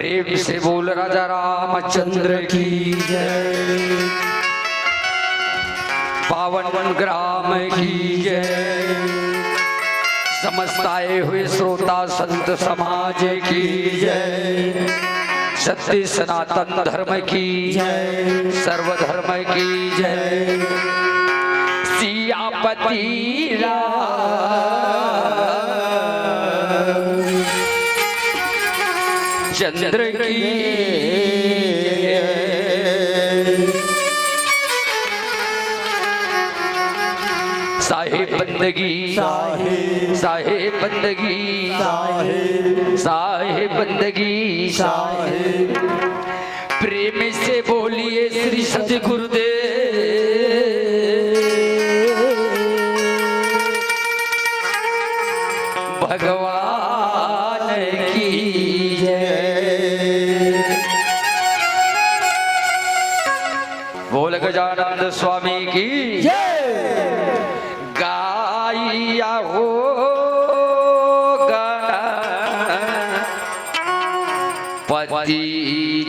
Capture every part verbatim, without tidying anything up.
प्रेम से बोल राजा रामचंद्र की जय, पावन ग्राम की जय, समस्त आए हुए श्रोता संत समाज की जय, सत्य सनातन धर्म की जय, सर्वधर्म की जय। सियापति राम चंद्र की जय। साहेब बंदगी, साहेब। साहेब बंदगी, साहेब। साहेब बंदगी, साहेब। प्रेम से बोलिए श्री सतगुरुदेव भगवान की जय। बोल गजानंद स्वामी की जय। गाइया हो गण पति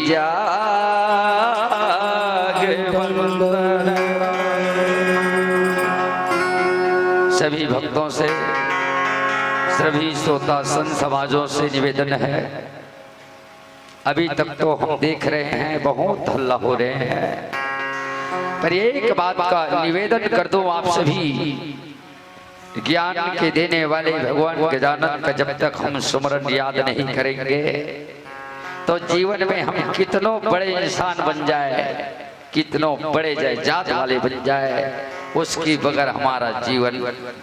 जाग वंदन। सभी भक्तों से, सभी श्रोता संत समाजों से निवेदन है, अभी तक तो हम देख रहे हैं, बहुत हल्ला हो रहे हैं, पर एक बात का निवेदन कर दूं आप सभी, ज्ञान के देने वाले भगवान गजानन का जब तक हम सुमरन याद नहीं करेंगे, तो जीवन में हम कितनों बड़े इंसान बन जाए, कितनों बड़े जाए, जात वाले बन जाए, उसकी बगैर हमारा जीवन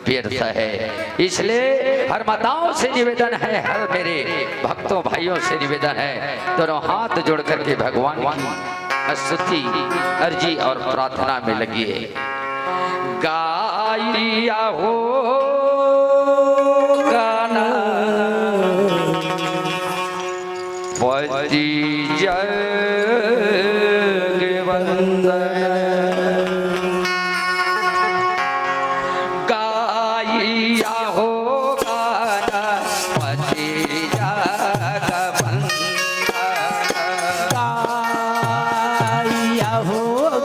व्यर्थ है। इसलिए हर माताओं से निवेदन है, हर मेरे भक्तों भाइयों से निवेदन है, दोनों हाथ जोड़ करके भगवान की स्तुति, अर्जी और प्रार्थना में लगिए। गाइया हो गण पति जग वंदन। गाइया हो गण पति जग वंदन। गाइया हो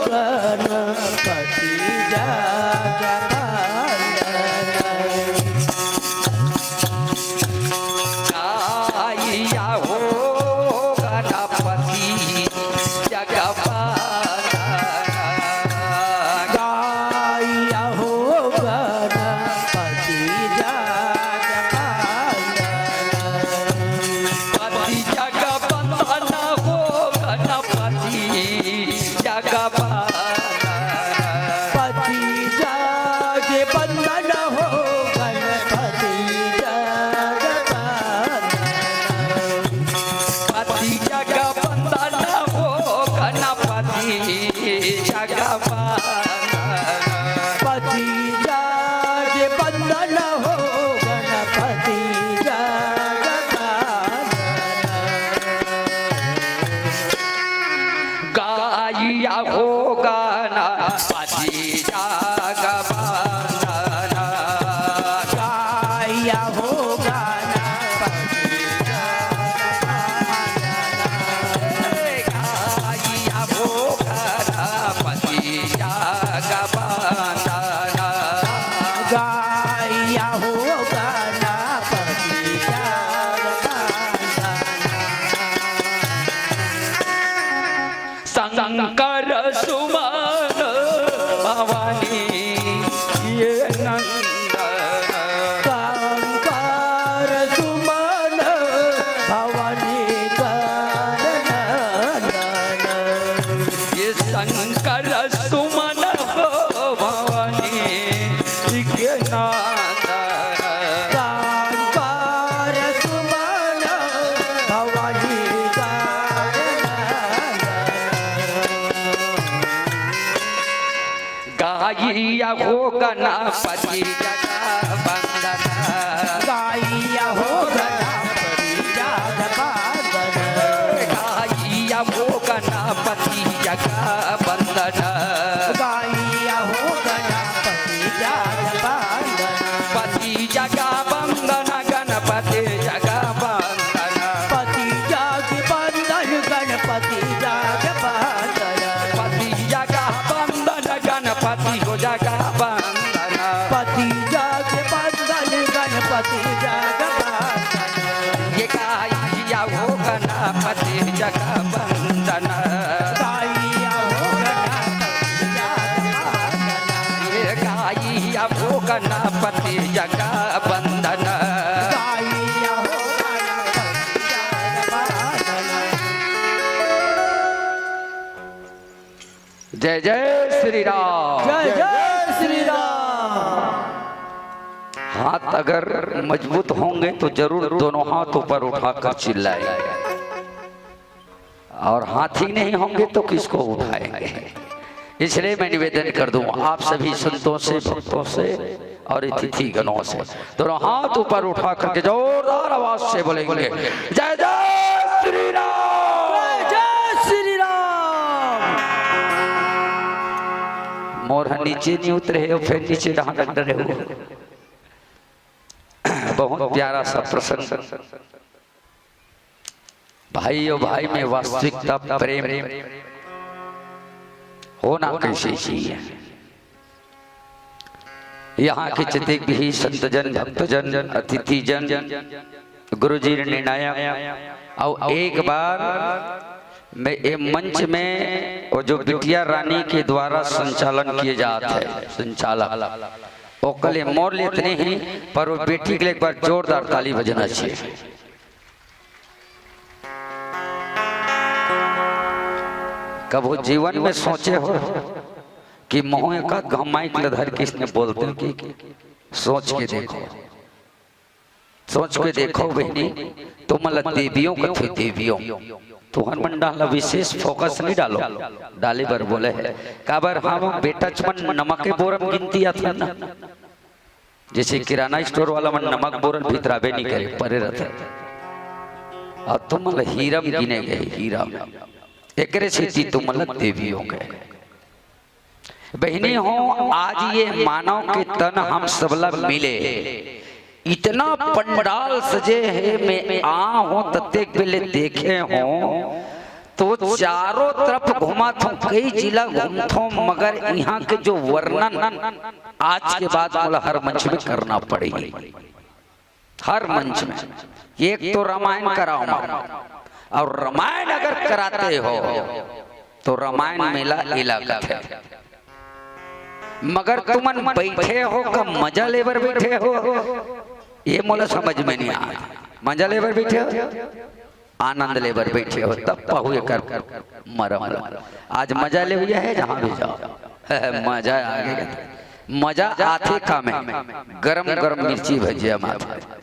गणपति जग वंदन। गाइया हो गणपति जग वंदन। गाइया हो गणपति जग वंदन। पति जग वंदन हो गणपति जग वंदन। पति जग वंदन हो गणपति जग वंदन। पति जग वंदन हो गणपति जग वंदन। पति जग वंदन हो गणपति जग वंदन। गाइया हो गणपति जग वंदन। गाइया हो गणपति जग वंदन। गाइया हो गणपति जग वंदन। गाइया हो गणपति जग वंदन। शंकर सुमन भवानी के नंदन। शंकर सुमन भवानी के नंदन। ये शंकर सुमन हो भवानी के नंदन। शंकर सुमन भवानी के नंदन। गाइया हो गणपति जग वंदन। गाइया हो गणपति जग वंदन। गाइया हो गणपति जग वंदन। गाइया हो गणपति जग वंदन। पति जग वंदन, गणपति जग वंदन। पति जग वंदन। हो गणपति जगवंदन। गाई हो गणपति जगवंदन। ये गाई हो गणपति जगवंदन। गाई हो गणपति जगवंदन। जय जय श्री राम। जय जय श्री राम। हाथ अगर मजबूत होंगे तो जरूर दोनों हाथ ऊपर उठाकर चिल्लाएं, और हाथ ही नहीं होंगे तो किसको उठाएंगे? इसलिए मैं निवेदन कर दूं आप सभी संतों से, भक्तों से और अतिथि गणों से, दोनों हाथ ऊपर उठा करके जोरदार आवाज से बोलेंगे, जय जय श्री राम। जय श्री राम। मोर ह नीचे नहीं उतरे हो, फिर नीचे डहान डरे हो। बहुत प्यारा सा प्रसंग। भाई और भाई में वास्तविकता, प्रेम होना कैसे चाहिए। यहाँ के जितने भी संतजन, भक्तजन, अतिथिजन, गुरुजी निर्णायक, और एक बार मैं ये मंच में वो जो बिटिया रानी के द्वारा संचालन किए जात है, संचालक, ओकले मोर ले इतने ही, पर वो बेटी के लिए एक बार जोरदार ताली बजना चाहिए। कभू जीवन में सोचे हो कि महूं एक आध घमाई के धर के इसने बोलते कि सोच के देखो, सोच के देखो बहनी, तुमन ला देवियों कथे, देवियों। तुहर मन डाला विशेष फोकस नहीं डालो, डाले बर बोले है। काबर हम बेटा चमन नमक के बोरम गिनती आथन ना, जैसे किराना स्टोर वाला मन नमक बोरन भीतराबे नहीं करे, परे रहते। और तुमन ला हीरा में गिने गए, हीरा में। एकरे सेती तुमन ला देवी हो गए। बहनी हो, आज ये मानव के तन हम सबला मिले, इतना पंडाल सजे है, मैं आ हो ततेक बेले देखे हो, तो चारों तरफ घुमा थो, कई जिला घूमथो, मगर यहाँ के जो वर्णन आज के बाद मोला हर मंच में करना पड़ही, हर मंच में। एक तो रामायण कराओ मत, और रामायण अगर कराते हो तो रामायण मेला इलाका है, मगर तुमन बैठे हो का मजा लेबर बैठे हो, ये मोला समझ में नहीं आ। मजा लेबर बैठे हो, आनंद लेबर बैठे हो, तब पाहू एकर मरम। आज मजा ले हुआ है जहाँ भी जाओ। मजा आ गया। मजा आथे का में गरम गरम मिर्ची भजिया माथे।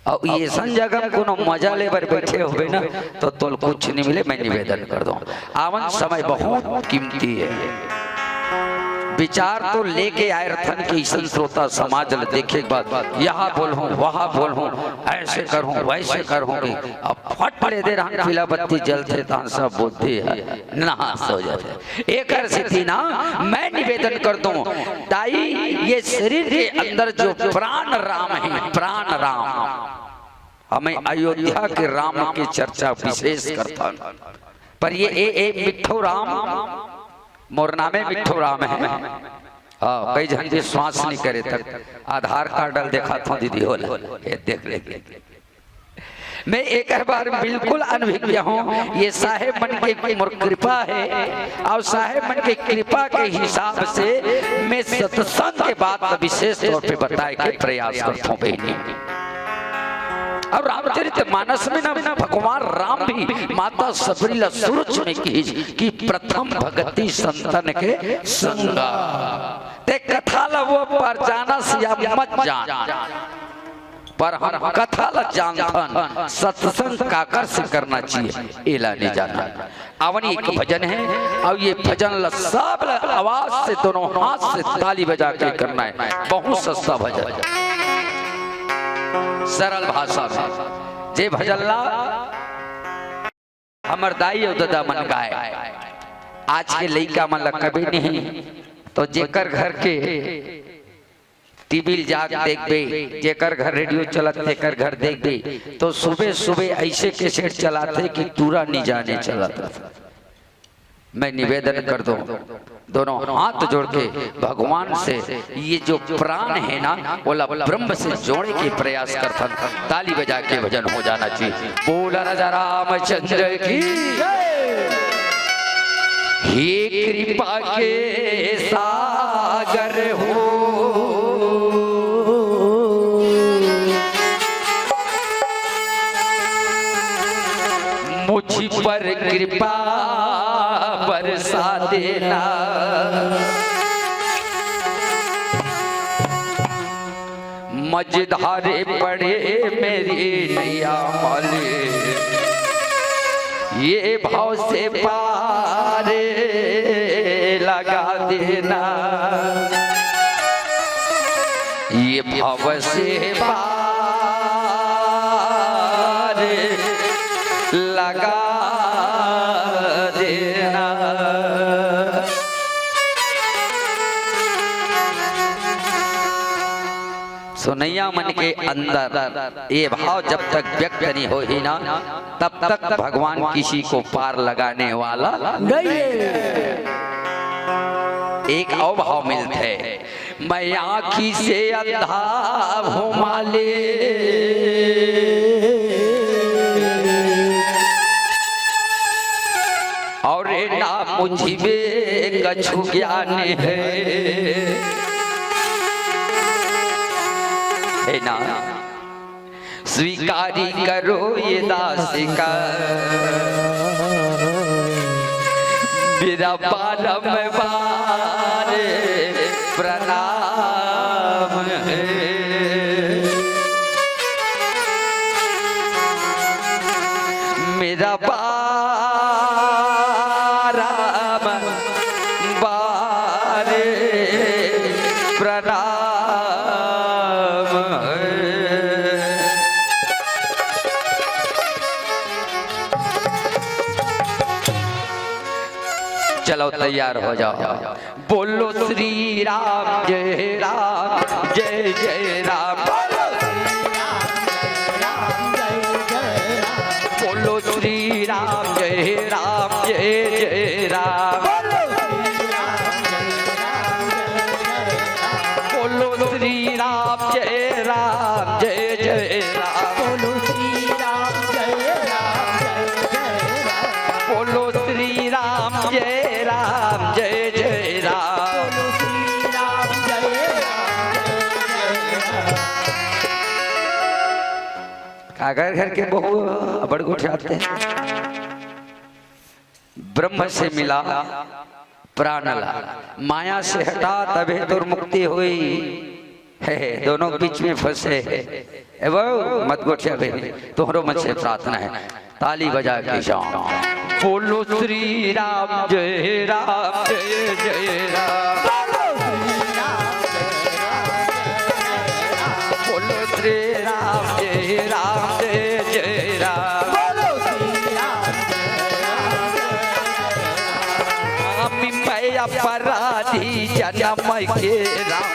और ये सन जगह कोनो मजा लेबर बैठे होबे ना, तो तोल कुछ नहीं मिले। मैं निवेदन कर दूं, आवन समय बहुत कीमती है। विचार तो लेके आए रथन कि ईसन श्रोता समाज ल देखे के बाद यहाँ बोलहूँ, वहाँ बोलहूँ, ऐसे करहूँ, वैसे करहूँ कि अब फट ले दे रहन पीला बत्ती जलथे तहन सब बुद्धि है नाश हो जाथे। एकर सेती ना मैं निवेदन कर दूं, ताई, ये शरीर के अंदर जो प्राण राम है, प्राण राम, हमें अयोध्या के राम की चर्चा विशेष करथन, पर ये ए, ए मिट्ठो राम, मोर नामे मिट्ठो राम है। हाँ, कई झन विश्वास नहीं करे तक आधार कार्ड ल देखाथों दीदी होला, ये देख ले। मैं एक बार बिल्कुल अनभिज्ञ हूँ, ये साहेब मन के मोर कृपा है, और साहेब मन के कृपा के हिसाब से मैं सत्संग के बात विशेष तौर पे बताए के प्रयास करता हूँ बहनी। और रामचरित मानस में ना भगवान राम भी माता सबरी ला सुरुच में कही कि प्रथम भगति संतन के संगा, ते कथा ला वो पर जानस या मत जान, पर हम कथा ला जानथन, सत्संग काकर से करना चाहिए, एला नहीं जाना। अवन एक भजन है, और ये भजन ला सब ला आवाज से दोनों हाथ से ताली बजा के करना है। बहुत सस्ता भजन, सरल भाषा में। जे भजन ला हमर दाई अउ ददा मन गाए, आज के लइका मन ला कभी नहीं, तो जेकर घर के टीवी ल जाके देखबे, जेकर घर रेडियो चलत तेकर घर देखबे, तो सुबह सुबह ऐसे कैसेट चलाथे कि टूरा नहीं जाने चलत। मैं निवेदन कर दूं, दोनों हाथ जोड़ के भगवान से ये जो प्राण है ना, ओला ब्रह्म से जोड़े के प्रयास करथन। ताली बजा के भजन हो जाना चाहिए। बोला राजा रामचंद्र की। हे कृपा के सागर हो, मुझ पर कृपा बरसा देना। मझधारे पड़े मेरी नैया मालिक, ये भाव से पार लगा देना। ये भव से पार लगा देना। सुनैया मन के अंदर ये भाव जब तक व्यक्त नहीं होही ना, तब तक भगवान किसी को पार लगाने वाला नहीं है। एक अउ भाव मिलथे, मैं आँखी से अंधा हूँ मालिक, और ना मुझ में कछु ज्ञान है। है ना? स्वीकारी करो ये दास का मेरा बारंबार प्रणाम है। मेरा बारंबार प्रणाम है। चलो, तैयार हो जाओ। बोलो श्री राम जय राम जय जय राम। बोलो श्री राम जय राम जय जय राम। बोलो श्री राम जय राम जय जय राम। बोलो श्री राम जय राम जय जय राम। बोलो श्री राम जय राम जय जय राम। बोलो श्री राम जय राम जय जय राम। का घर घर के बहू अब्बड़ गोठियाथे। ब्रह्म से मिला प्राण ला, माया से हटा तभे तोर मुक्ति होई। हे, हे, दोनों के बीच में फंसे हे। ए बहू, मत गोठिया बे, तोहरो मन से प्रार्थना है। ताली बजा के जाओ। बोलो श्री राम जय राम जय जय राम। बोलो श्री राम जय राम जय जय राम। बोलो श्री राम जय राम जय राम। मैं अपराधी जनम के राम।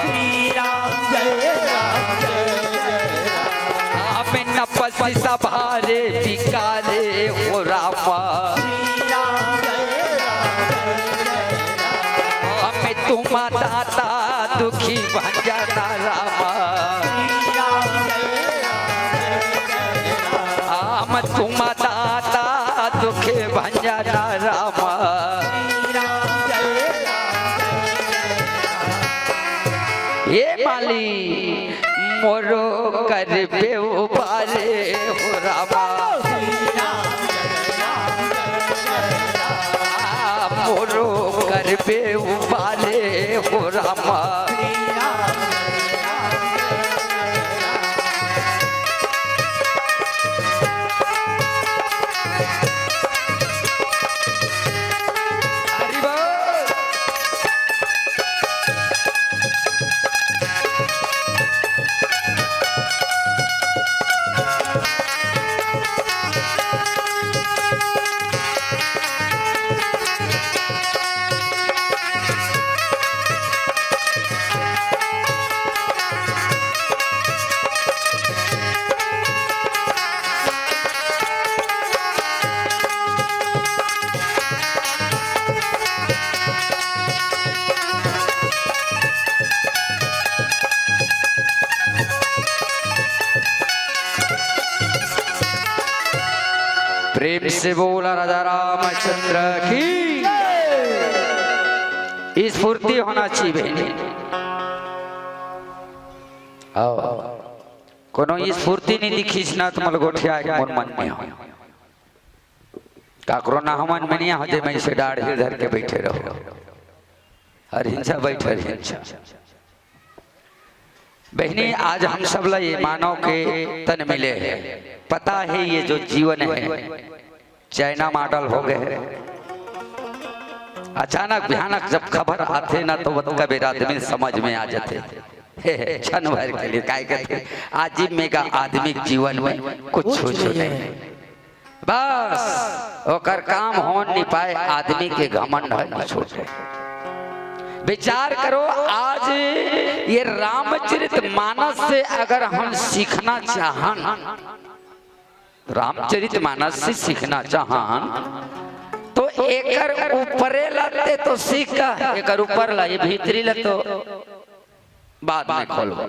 श्री राम जय राम जय जय राम। मैं नपसी सभारे बिकारे हो राम। श्री राम जय राम जय जय राम। मैं तुम दाता दुखी भंजना राम। श्री राम जय राम जय जय राम। हम तुम दाता दुखी भंजना राम। श्री राम जय राम जय जय राम। हे माली मोरो कर पे उबारे हो रामा। मोरो कर पे उबारे हो रामा। प्रेम से बोला राजा रामचंद्र की। स्फूर्ति होना चाहिए बहिनी। आओ, कोनो स्फूर्ति नहीं दिखिस ना, तुम लोग गोठिया के मन मन में हो। काकरो ना हमन में नहीं हो जे मैं इसे डाढ़ ही धर के बैठे रहो। हर हिंसा बैठ, हर हिंसा। बहिनी, आज हम सब ला ये मानव के तन मिले हैं। पता है, ये जो जीवन है, चाइना मॉडल हो गए है। अचानक भयानक जब खबर आथे ना, तो वतका बेर आदमी समझ में आ जाथे। हे, हे, क्षण भर के लिए काय कहथे, आज मेगा आदमी के जीवन में कुछ कुछ नहीं है। बस, ओकर काम हो नहीं पाए, आदमी के घमंड है नहीं छोटे। विचार करो, आज ये रामचरित मानस से अगर हम सीखना चाहन, रामचरित मानस से सीखना चाहन, तो एकर ऊपरे ला ते तो सीख का, एकर ऊपर ला, ये भीतरी ला तो बाद में खोलबो।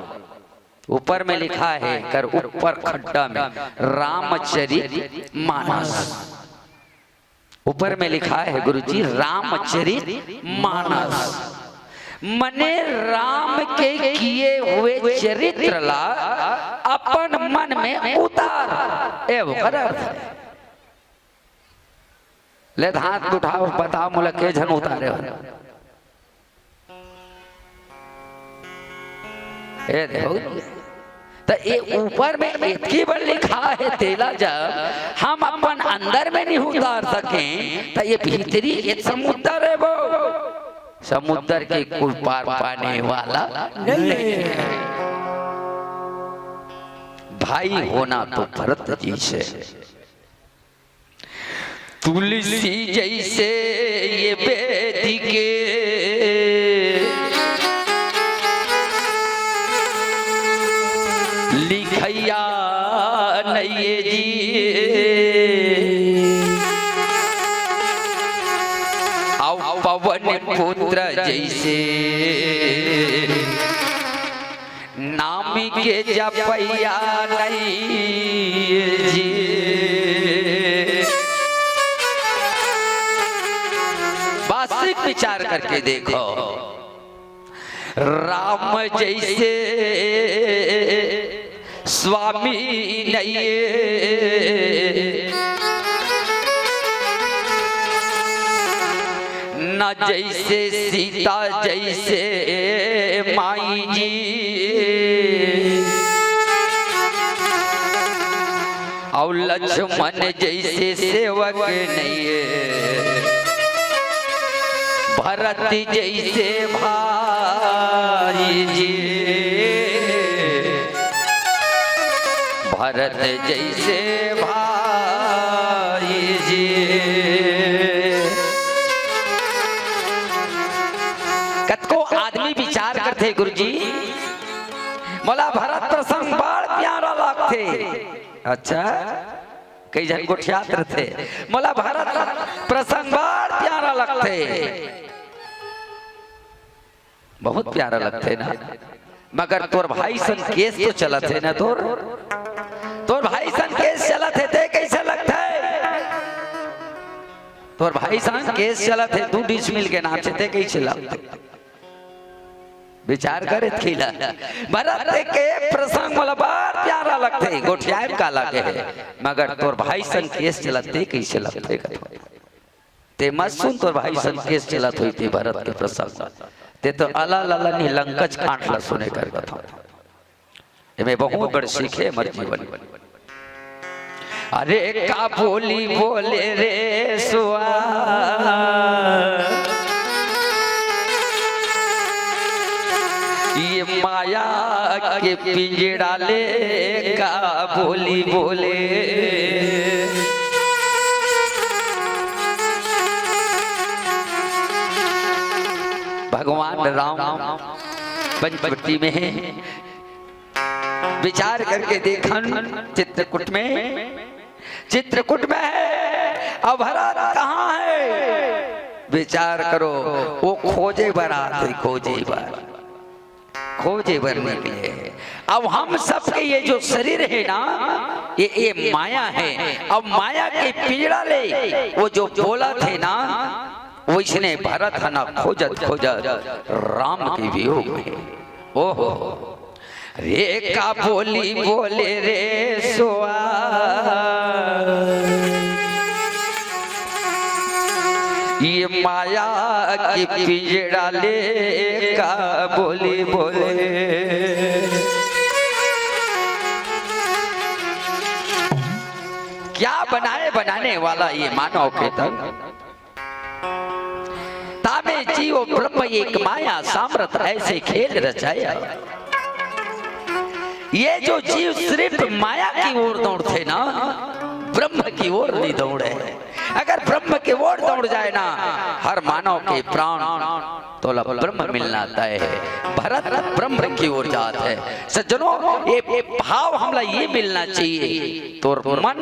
ऊपर में लिखा है, कर ऊपर खड्डा में, रामचरित मानस। ऊपर में लिखा है गुरुजी, रामचरित मानस। मने राम के किए हुए चरित्र ला अपन मन में उतार। ए, ओकर अर्थ है। ले, हाथ उठाओ, बताओ, मोला के झन उतारे हो? ए देखो, त ये ऊपर में इतकी बार लिखा है, तेला जब हम अपन अंदर में नहीं उतार सके, त ये भीतरी एक समुद्र है वो, समुद्र के कोई पार पाने वाला नहीं है। भाई होना तो भरत जी से, तुलसी जैसे ये वेद के लिखैया नैये जी, आओ पवन पुत्र जैसे नाम के जपैया नहीं जी। वास्तविक विचार करके देखो, राम जैसे स्वामी नहीं, न जैसे सीता जैसे माई जी, और लक्ष्मण जैसे सेवक नहीं है, भरत जैसे भाई जी, भरत जैसे भाई जी। कतको आदमी विचार करथे, गुरुजी, मोला भरत प्रसंग बड़ प्यारा लगथे। अच्छा, कई झन गोठियात रथे, मोला भरत प्रसंग बड़ प्यारा लगथे। बहुत प्यारा लगथे ना, मगर तोर भाई सन केस तो चलत हे ना, तोर, तोर भाई सन केस चलत हे, ते कैसे लगथे? तोर भाई सन केस चलत हे, दू डिसमिल के नाम से, ते कैसे लगथे? विचार करे खिला। भरत के प्रसंग मोला बड़ प्यारा लगथे, गोठियाए काला के हे, मगर तोर भाई सन केस चलत, ते कैसे लगथे? ते मत सुन, तोर भाई सन केस चलत होई ते भरत के प्रसंग। ते तो अला लला नहीं लंकच कांड ला सुने कर कथा। एमे बहुत बड़ सीखे हमर जीवन। अरे का बोली बोले रे सुआ, ये माया के पिंजड़ा ले का बोली बोले। भगवान राम पंचवटी में है। विचार करके देखन चित्रकूट में, चित्रकूट में है। अब भरत कहाँ है? विचार करो, वो खोजे बर आथे, खोजे बर, खोजे बर निकले है। अब हम सबके ये जो शरीर हे ना, ये, ये माया हे। अब माया के पिंजड़ा ले वो जो बोलत हे ना, वइसने भरत ह ना खोजत खोजत राम के वियोग में। ओहो, रे का बोली बोले रे सुआ, ये माया के पिंजड़ा ले का बोली बोले। क्या बनाए बनाने वाला ये मानव के तन। तामे जीव ब्रह्म एक माया सामरथ ऐसे खेल रचाया। ये जो जीव सिर्फ माया की ओर दौड़थे ना, ब्रह्म की ओर नहीं दौड़े। अगर ब्रह्म की ओर दौड़ जाए ना, हर मानव के प्राण तोला ब्रह्म मिलना तय हे। भरत ब्रह्म की ओर जात हे। सज्जनों, ये भाव हमला ये मिलना चाहिए। तोर मन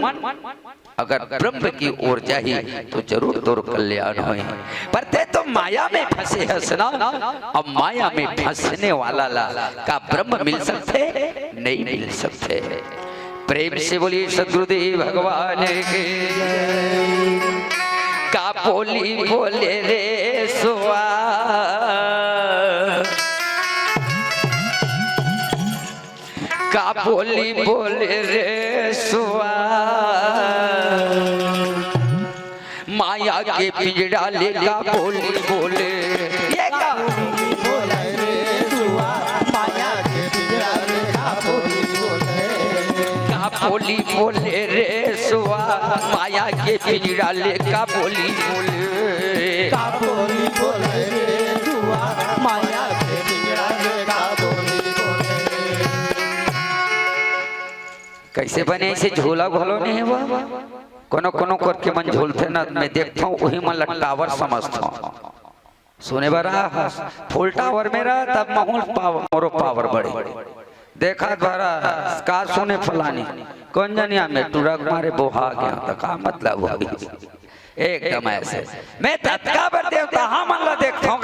अगर ब्रह्म की ओर जाही तो जरूर तोर कल्याण होही। पर ते तो माया में फंसे हस ना। अब माया में फंसने वाला ला का ब्रह्म मिल सकथे? नहीं मिल सकथे। प्रेम से बोलिए सदगुरुदेव भगवान की। का बोली बोले रे सुआ, का बोली बोले रे सुआ, माया के पिंजड़ा ले का बोली बोले। ये का बोली बोले रे सुआ, माया के पिंजड़ा ले का बोली बोले। का बोली बोले रे सुआ, माया के पिंजड़ा ले का बोली बोले। का बोली बोले रे सुआ, माया के पिंजड़ा ले का बोली बोले। कैसे बने ऐसे झूला घोलो नहीं हुआ। कोनो कोनो करके मन झूलथे ना, मैं देखता हूँ वही मन ला टावर समझता हूँ। सुने बरा फुल टावर मेरा तब महूल पावर, मोरो पावर बढ़े। देखा भरा का सुने फलानी कौन जनिया में टुरक मारे बोहा गया तो का मतलब हुआ। एकदम ऐसे मैं तत्का बर देवता हाँ मन ला देखता हूँ।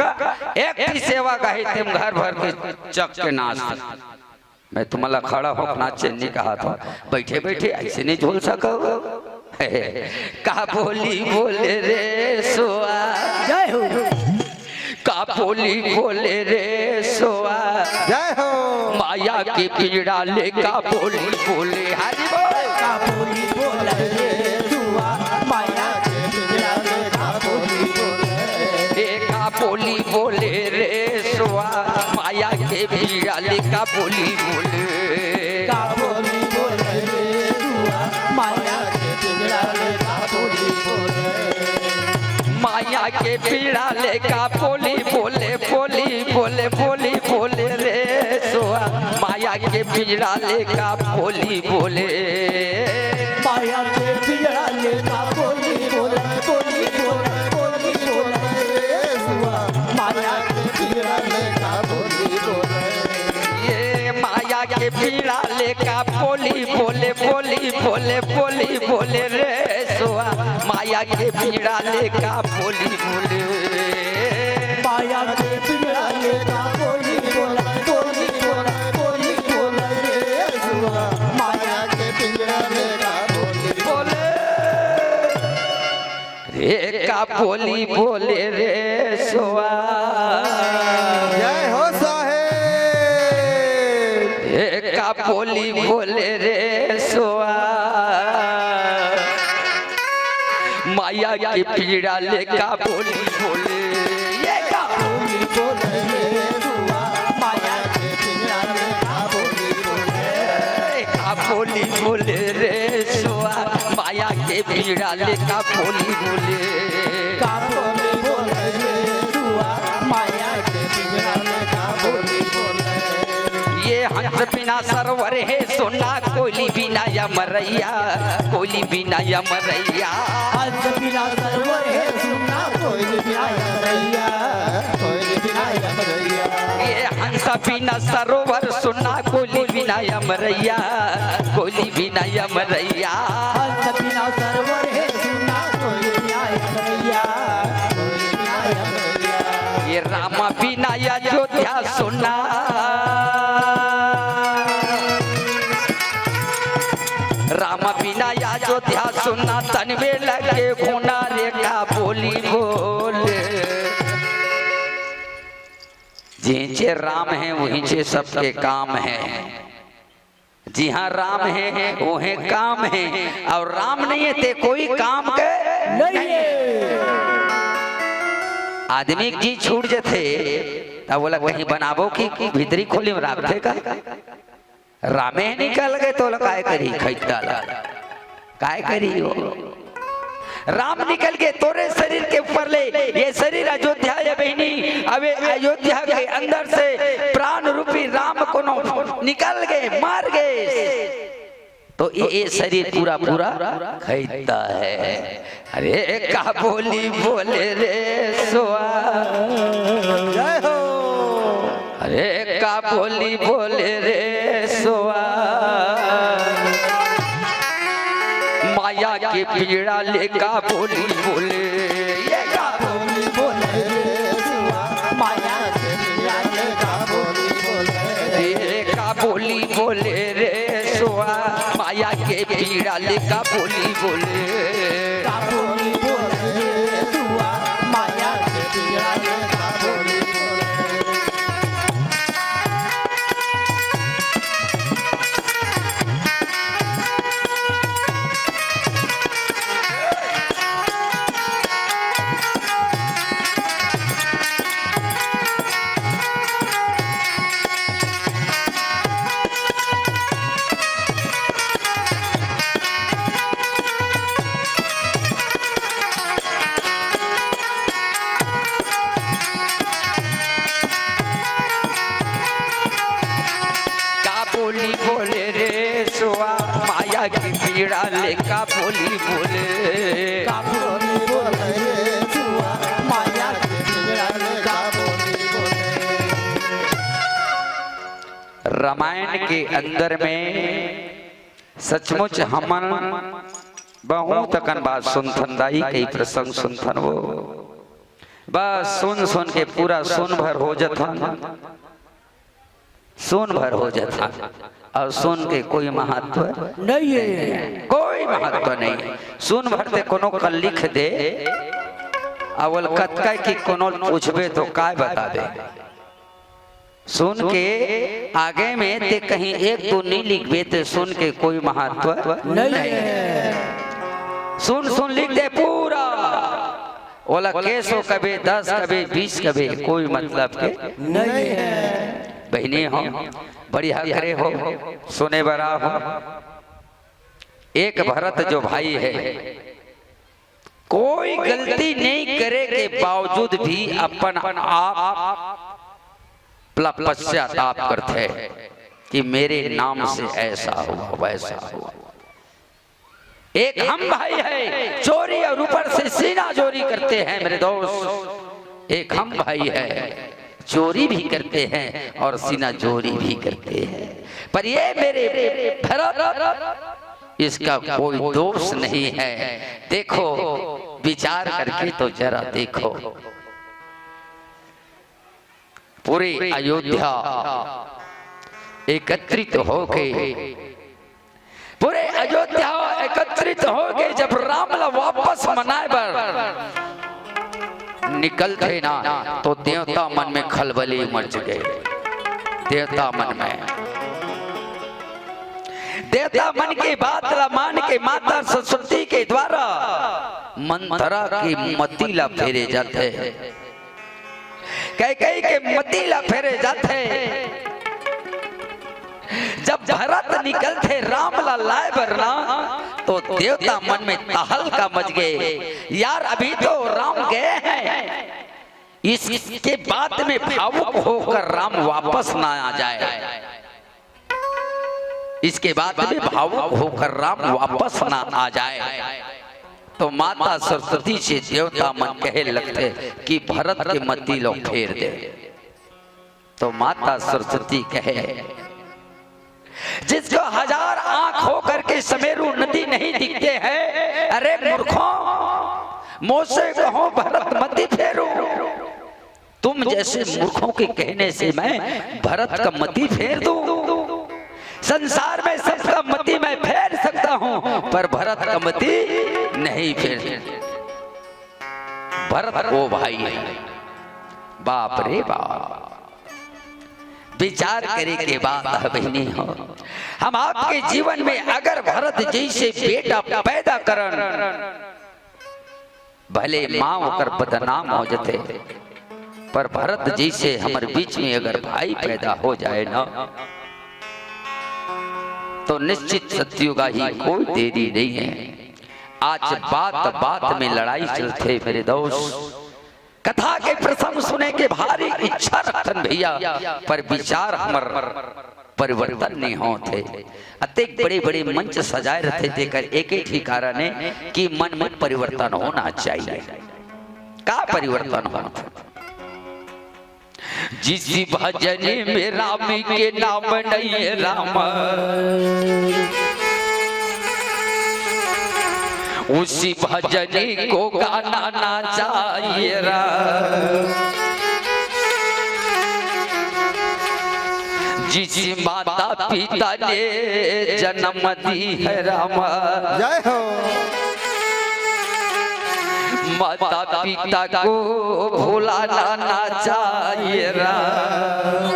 एक ही सेवा का ही तुम घर भर के चक के नाच। मैं तुम्हारा खड़ा होकर नाचे नहीं कहा था, बैठे बैठे ऐसे नहीं झूल सको। का बोली बोले रे सुआ, जय हो। का बोली बोले रे सुआ, जय हो। माया के पीड़ा ले का बोली बोले, हरि बोल। का बोली बोले रे सुआ, माया के पीड़ा ले का बोली बोले। ए का बोली बोले रे सुआ, माया के पीड़ा ले का बोली बोले। का बोली बोले रे सुआ, माया के पीड़ा ले का बोली बोले। माया के पीड़ा ले का बोली बोले, बोली बोले, बोली बोले रे सुआ। माया के पीड़ा ले का बोली बोले। माया के पीड़ा ले का बोली बोले, बोली बोले, बोली बोले रे सुआ। माया के पीड़ा ले का बोली बोले। ये माया के पीड़ा ले का बोली बोले, बोली बोले, बोली बोले रे सुआ। माया के पीड़ा ले का बोली बोले। माया के पीड़ा ले का बोली बोले, बोली बोले, बोली बोले रे सुआ। माया के पीड़ा ले का बोली बोले। ए का बोली बोले रे सुआ। जय हो साहेब। ए का बोली बोले रे सुआ। माया के पीड़ा ले का बोली बोले। ये का बोली बोले रे सुआ, माया के पीड़ा ले का बोली बोले। का बोली बोले रे सुआ, माया के पीड़ा ले का बोली बोले। का बोली बोले रे सुआ, माया के पीड़ा ले का बोली बोले। ये हंस बिना सरवर हे सुना, कोयली बिना यमरैया, कोयली बिना यमरैया। हंस बिना सरवर हे सुना, कोयली बिना यमरैया, कोयली बिना यमरैया। ये हंस बिना सरोवर सुना, कोयली बिना यमरैया, कोयली बिना यमरैया। हंस बिना सरोवर हे सुना, कोयली बिना यमरैया, कोयली बिना यमरैया। ये राम बिना अयोध्या सुना। बिना अयोध्या सुना तन में लगे घुना रे का बोली बोले। जिंचे राम हे उहिंचे सबके काम हे। जिहां राम हे उहें काम हे, अउ राम नहीं हे ते कोई काम के नहीं हे। आदमी के जी छूट जथे, तब बोला कहीं बनाबो कि भीतरी खोली में राखथे का? रामे निकल गे तोला काय करी खैता ला? काय करी हो? राम निकल गे तोरे शरीर के ऊपर ले, ये शरीर अयोध्या हे बहिनी। अब ये अयोध्या के अंदर से प्राण रूपी राम कोनो निकल गे, मर गे, तो ये, ये शरीर पूरा पूरा खैता हे। अरे का बोली बोले रे सोआ। जय हो। अरे का बोली बोले रे सोआ। माया के पीड़ा ले का बोली बोले। ये का बोली बोले रे सोआ। माया के पीड़ा ले का बोली बोले। ये का बोली बोले रे सोआ। माया के पीड़ा ले का बोली बोले। का बोली बोले रे सोआ। माया के पीड़ा ले का बोली बोले। का बोली बोले रे सोआ, माया की पीड़ा ले का बोली बोले। का बोली बोले रे सोआ, माया की पीड़ा ले का बोली बोले। रामायण के अंदर में सचमुच हमन बहुत अकन बात सुनथन दाई, कई प्रसंग सुनथन वो। बस सुन सुन के पूरा सुन भर हो जथन, सुन भर हो जथन, अउ सुन के कोई महत्व नहीं हे, कोई महत्व नहीं हे। सुन भर ते कोनो कल लिख दे, अउ ओला कतका कि कोनो पूछबे तो काय बता दे। सुन के आगे में ते कहीं एक दो नहीं लिखबे ते सुन के कोई महत्व नहीं हे। सुन सुन लिख दे पूरा, ओला केसो कबे, दस कबे, बीस कबे, कोई मतलब के नहीं हे। बहिनी हो, बढ़िया करे हो, सुने बरा हो। एक भरत जो भाई हे, कोई गलती नहीं करे के बावजूद भी अपन आप पश्चाताप करथे कि मेरे नाम से ऐसा हुआ, वैसा हुआ। एक हम भाई हे, चोरी अउ ऊपर से सीना चोरी करते हैं मेरे दोस्त। एक हम भाई हे, चोरी भी करते हैं अउ सीना चोरी भी करते हैं, पर ये मेरे भरत, इसका कोई दोष नहीं हे। देखो, विचार करके तो जरा देखो, पूरी अयोध्या एकत्रित होके, पूरे अयोध्या एकत्रित होके जब राम ला वापस मनाए बर निकलथे ना, तो देवता मन में खलबली मच गे। देवता मन में, देवता मन के बात ला मान के माता सरस्वती के द्वारा मंथरा के मति ला फेरे जाथे। कैकेयी के मति ला फेरे जाथे। जब भरत निकलथे राम ला लाए बर ना, तो देवता मन में तहलका मच गे, यार, अभी तो राम गए हैं, इसके बाद में भावुक होकर राम वापस ना आ जाए। इसके बाद में भावुक होकर राम वापस ना आ जाए। तो माता सरस्वती से देवता मन कहे लगथे कि भरत के मति लो फेर दे। तो माता सरस्वती कहे, जिसको हजार आंख हो करके समेरू नदी नहीं दिखते हैं, अरे मूर्खों, मोसे कहो भरत मति फेरू। तुम जैसे मूर्खों के कहने से मैं भरत का मति फेर दूं? संसार में सबका मति मैं फेर सकता हूँ, पर भरत कमती नहीं फिर। भरत ओ भाई हे। बाप रे बाप, विचार करे के बात हे बहिनी हो। हम आपके जीवन में अगर भरत जइसे बेटा पैदा करन, भले माँ ओकर बदनाम हो जथे, पर भरत जइसे हमर बीच में अगर भाई पैदा हो जाए ना, तो निश्चित सतयुग आही, कोई देरी नहीं है। आज बात बात में लड़ाई चलथे मेरे दोस्त। कथा के प्रसंग सुने के भारी इच्छा रखथन भैया, पर विचार हमर परिवर्तन नहीं होत हे। अतेक बड़े-बड़े मंच सजाए रथे, तेकर एके ठी कारण हे कि मन में परिवर्तन होना चाहिए। का परिवर्तन होत हे? जिस भजन में राम के नाम नहीं है राम, उसी भजन को गाना ना चाहिए राम। जिस माता पिता ने जन्म दी है राम, जय हो। माता पिता को भुलाना ना चाहिए राम।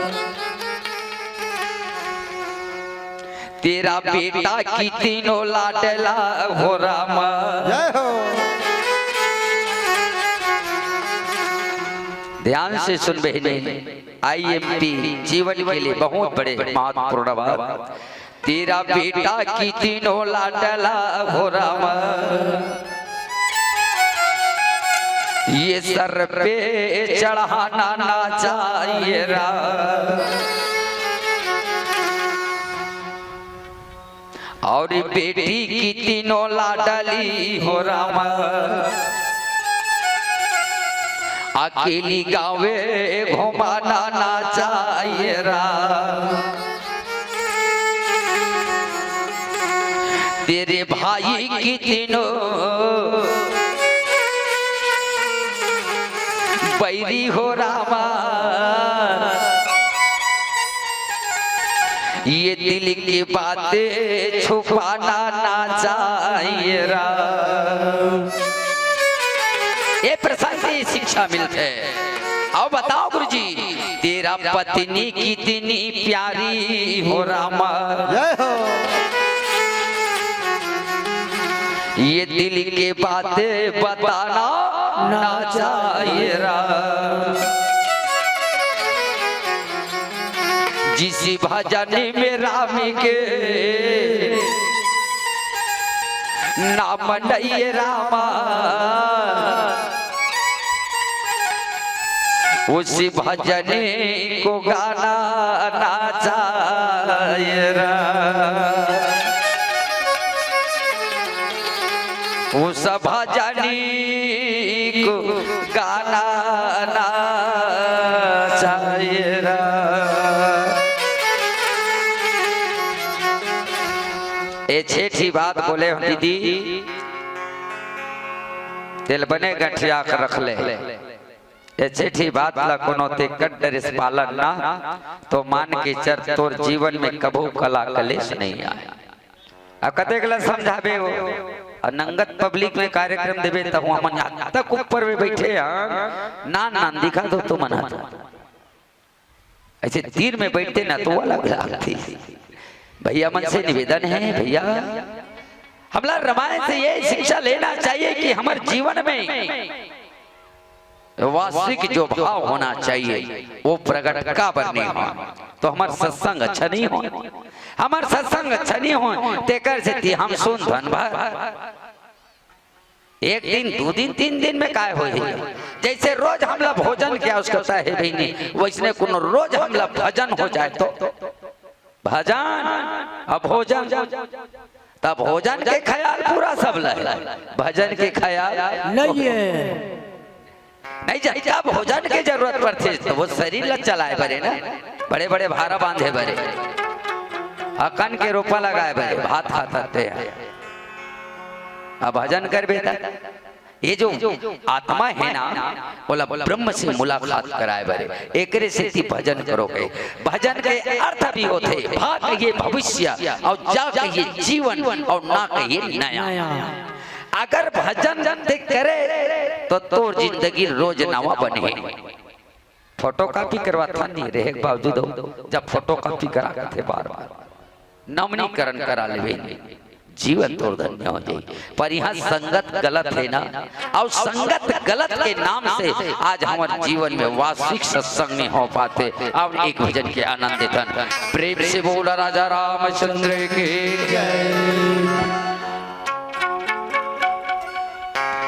तेरा बेटा कितनो लाडला हो राम। जय हो। ध्यान से सुन बहिनी, आई एम पी जीवन के लिए बहुत बड़े महत्वपूर्ण बात। तेरा बेटा कितनो लाडला हो राम, ये सर पे चढ़ाना ना चाहिए राम। और बेटी कितनो लाडली हो राम, अकेली गावे घुमाना ना चाहिए राम। तेरे भाई कितनो बैरी हो रामा, ये दिल की बातें छुपाना ना चाहिए राम। ये प्रसंग से शिक्षा मिलते। अब बताओ गुरुजी, तेरा पत्नी कितनी प्यारी हो रामा। जय हो। ये दिल की बातें बताना ना चाहिए राम। जिस भजन में राम के नाम नहीं रामा, उस भजन को गाना ना चाहिए राम। उस भजन को गाना ना चाहिए राम। ए छे ठी बात बोले हो दीदी, तेला बने गठिया के रख ले। ए छे ठी बात ला कोनो ते कड्डरिस पालन ना, तो मान के चल तोर जीवन में कभू कला कलेश नहीं आए। अब कतेक ला समझाबे हो, अउ नंगत पब्लिक में कार्यक्रम देबे, त हमन यहाँ तक ऊपर में बैठे हैं, नान नान दिखा दो तुमन हा। ऐसे तीर में बैठते ना तो अलग लागथे। भैया मन से निवेदन है, भैया हमला रामायण से ये शिक्षा लेना चाहिए कि हमर जीवन में वास्तविक जो भाव होना चाहिए वो प्रगट काबर नहीं हो, तो हमर सत्संग अच्छा नहीं हो, हमर सत्संग अच्छा नहीं हो, तेकर सेती हम सुन धन भर एक दिन, दू दिन, तीन दिन में काय होही? जैसे रोज हमला भोजन के आवश्यकता है बहिनी, वैसने कोनो रोज हमला भजन हो जाए तो भजन, अब भोजन, तब भोजन के ख्याल पूरा सब ला हे, भजन के ख्याल नहीं है। नहीं, जब, जब भोजन के जरूरत पड़थे, तो वो शरीर ला चलाए बरे ना, बड़े बड़े भारा बांधे बरे, अकन के रोपा लगाए बरे, भात खात हते हैं। अब भजन करबे त ये जो आत्मा हे ना, ओला ब्रह्म से मुलाकात कराए बर हे। एकरे सेती भजन करो कहे। भजन के अर्थ भी होथे भा कहिए भविष्य, अउ जा कहिए जीवन, अउ ना कहिए नया। नया। अगर भजन ते करे, तो तोर जिंदगी रोज नवा बनही। फोटो कॉपी करवाथन नहीं रहे के बावजूद हो, जब फोटो कॉपी करा कथे बार बार, नवीनीकरण करा लेबे नहीं, जीवन तोर धन्य हो जाई। पर यहाँ संगत गलत हे ना, अउ संगत गलत के नाम से आज हमर जीवन में वास्तविक सत्संग नहीं हो पाथे। अब एक भजन के आनंद देथन। प्रेम से बोला राजा रामचंद्र की।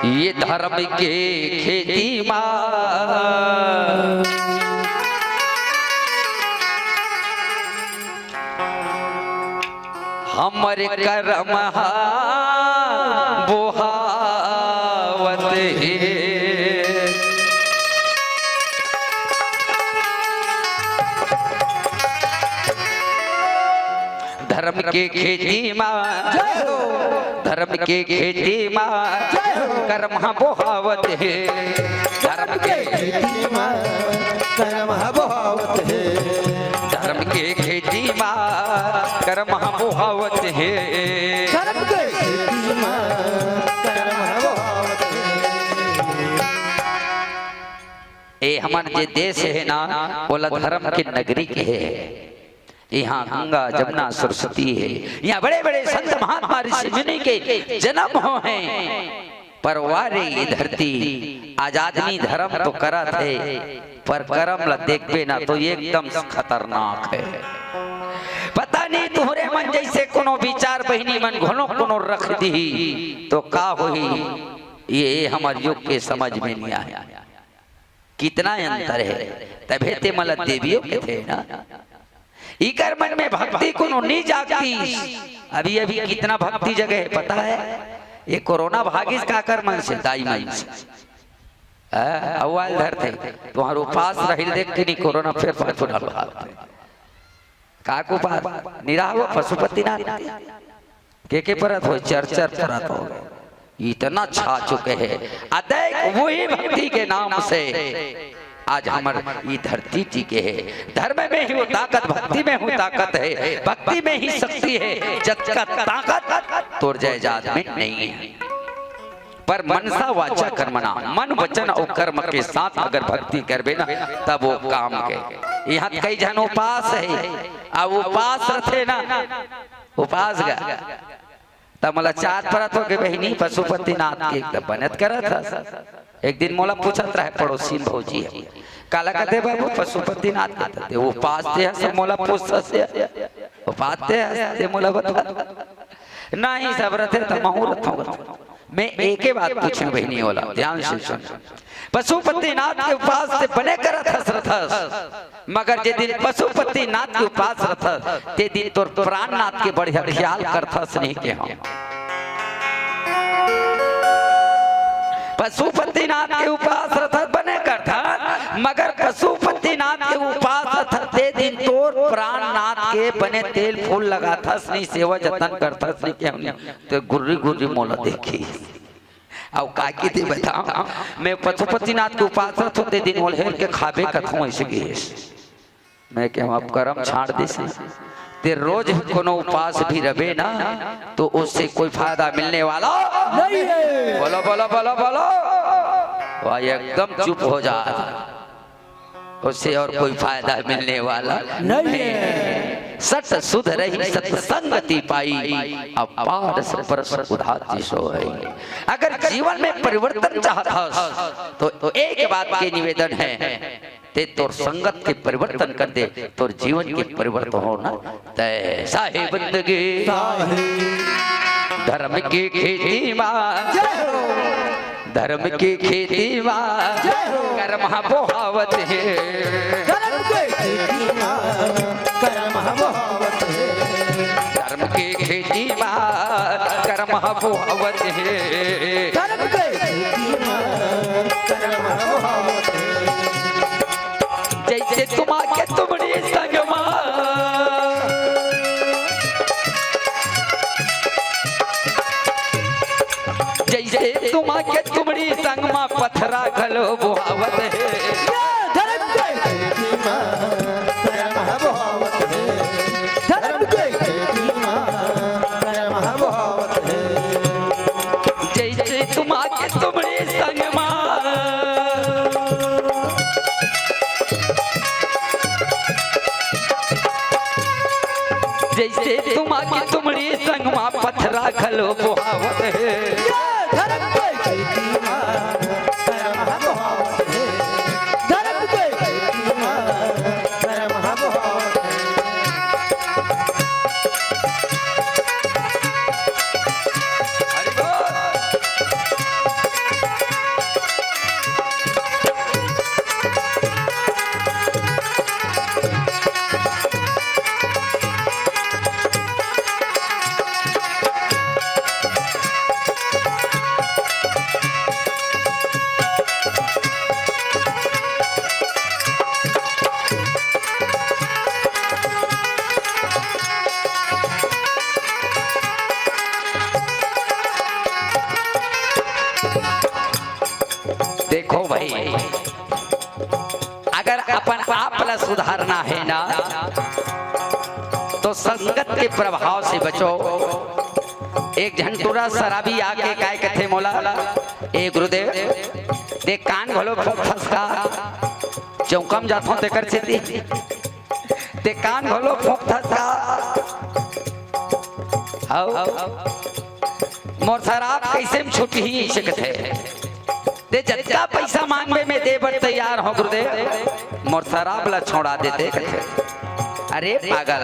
ये धर्म के खेती मा हमर करम हा बोहावत हे। धर्म के खेती मा, जय हो। धर्म के खेती मा, जय हो। करम हा बोहावत हे। धर्म के खेती मा, करम हा बोहावत हे। धर्म के खेती मा, करम हा बोहावत हे। धर्म के खेती मा, करम हा बोहावत हे। ए हमर जे देश हे ना, ओला धर्म के नगरी कहे हे। यहाँ गंगा, जमुना, सरस्वती हे। यहाँ बड़े-बड़े संत महात्मा ऋषि मुनि के जन्म होहे। पर वा रे ये धरती, आज आदमी धर्म तो करत हे, पर करम ला देखबे ना तो एकदम खतरनाक हे। पता नहीं तुहरे मन जैसे कोनो विचार बहिनी मन घलो कोनो रख दिही तो का होही, ये हमर युग के समझ में नहीं आए। कितना अंतर हे। तभे ते मला देवियो कथे ना। इकर मन में भक्ति कोनो नी जागती। अभी अभी कितना भक्ति जगे हे पता हे? ये कोरोना भागिस काकर मन से, दाई मन से। हाँ, अउ आल धरथे। तुम्हार उपास रहिल देख के नहीं कोरोना फेर पाछू डाल भागथे। का को पार निराहो पशुपतिनाथ के के परत हो, चर चर परत हो। इतना छा चुके हे। अदैक वही भक्ति के नाम से आज हमर ई धरती टिके हे। धर्म में ही वो ताकत, भक्ति में ही ताकत हे, भक्ति में ही शक्ति हे। जतका ताकत तोर जायदाद में नहीं हे। पर मनसा वाचा कर्मणा, मन, वचन अउ कर्म के साथ अगर भक्ति करबे ना, तब वो काम के। यहाँ कई झन उपास हे, अब उपास रथे ना, उपास गा, तब मला चात परत हो के बहिनी पशुपतिनाथ के एकदम बनत करत हस। एक दिन मोला पूछत रहे पड़ोसी भौजी हे, काला कथे बाबू पशुपतिनाथ के? ते उपास ते हस, मोला पूछत हस, उपास ते हस, ते मोला बता। नहीं, सब रथे त महूँ रथों। मैं एके बात पूछूं बहिनी, ओला ध्यान से सुन। पशुपतिनाथ के उपास ते बने करत हस रथस, मगर जे दिन पशुपतिनाथ के उपास रथस, ते दिन तोर प्राणनाथ के बढ़िया ख्याल करथस नहीं के हम। पशुपतिनाथ के उपास रथस बने करथस, मगर पशुपतिनाथ के उपास रथस, ते दिन तोर प्राणनाथ के बने तेल फूल लगाथस नहीं, सेवा जतन करथस नहीं के हम। ते गुर्री गुर्री मोला देखी। अउ का कथे बताओ, मैं पशुपतिनाथ के उपास रथों ते दिन ओल हेर के खाबे कथों ऐसे कहिस। मैं कहूँ अब करम छाड़ दिस। ते रोज कोनो उपास भी रबे ना, तो उससे कोई फायदा मिलने वाला नहीं है। बोलो, बोलो, बोलो, बोलो। वह एकदम चुप हो जा। उससे और कोई फायदा मिलने वाला नहीं है। सत सुध रही सत्संगति पाई, अपार परस उधार जिसो है। अगर जीवन में परिवर्तन चाहत हस, तो, तो एक बात के निवेदन है, ते तोर संगत के परिवर्तन कर दे, तोर जीवन के परिवर्तन होना तय। साहे बंदगी धर्म की खेती मा, धर्म की खेती मा, जय हो। करम हा बोहावत हे। धर्म की खेती मा, करम हा बोहावत हे। धर्म की खेती मा, करम हा बोहावत हे। धर्म की खेती मा, करम हा बोहावत हे। जैसे तुमा के तुमड़ी संग मा, जैसे तुमा के तुमड़ी संग मा पथरा घलो बोहावत हे। धरम के खेती मा करम ह बोहावत हे। धरम के खेती मा करम ह बोहावत हे। जइसे तुमा के तुमड़ी संग मा, जइसे तुमा के तुमड़ी संग मा पथरा घलो बोहावत हे। धरम के खेती मा करम ह बोहावत हे। धरम के खेती मा करम ह बोहावत हे। हरि बोल। देखो भाई, अगर अपन आप ला सुधारना हे ना, तो संगत के प्रभाव से बचो। एक झन टूरा शराबी आके काय कथे मोला, "ए गुरुदेव, ते कान घलो फूंकथस का? चौका म जाथों तेकर सेती ते कान घलो फूंकथस का?" हव, मोर शराब कइसे म छूटही, अइसे कथे। ते जतका पइसा मांगबे, मैं दे बर तैयार हंव गुरुदेव, मोर शराब ला छोड़ा दे ते, कथे। अरे पागल,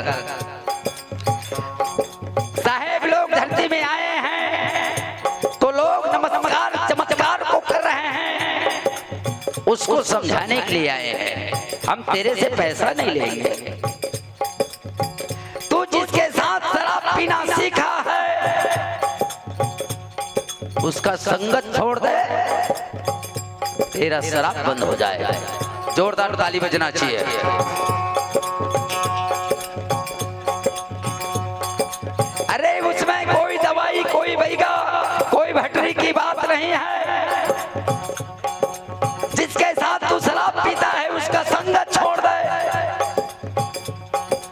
साहेब लोग धरती में आए हैं तो लोग नमस्कार चमत्कार को कर रहे हैं, उसको समझाने के लिए आए हैं। हम तेरे से पैसा नहीं लेंगे। तू जिसके साथ शराब पीना सीखा है, उसका संगत छोड़ दे, तेरा शराब बंद हो जाएगा। जोरदार ताली बजना चाहिए। अरे, उसमें कोई दवाई, कोई बैगा, कोई भटरी की बात नहीं है। जिसके साथ तू शराब पीता है, उसका संगत छोड़ दे,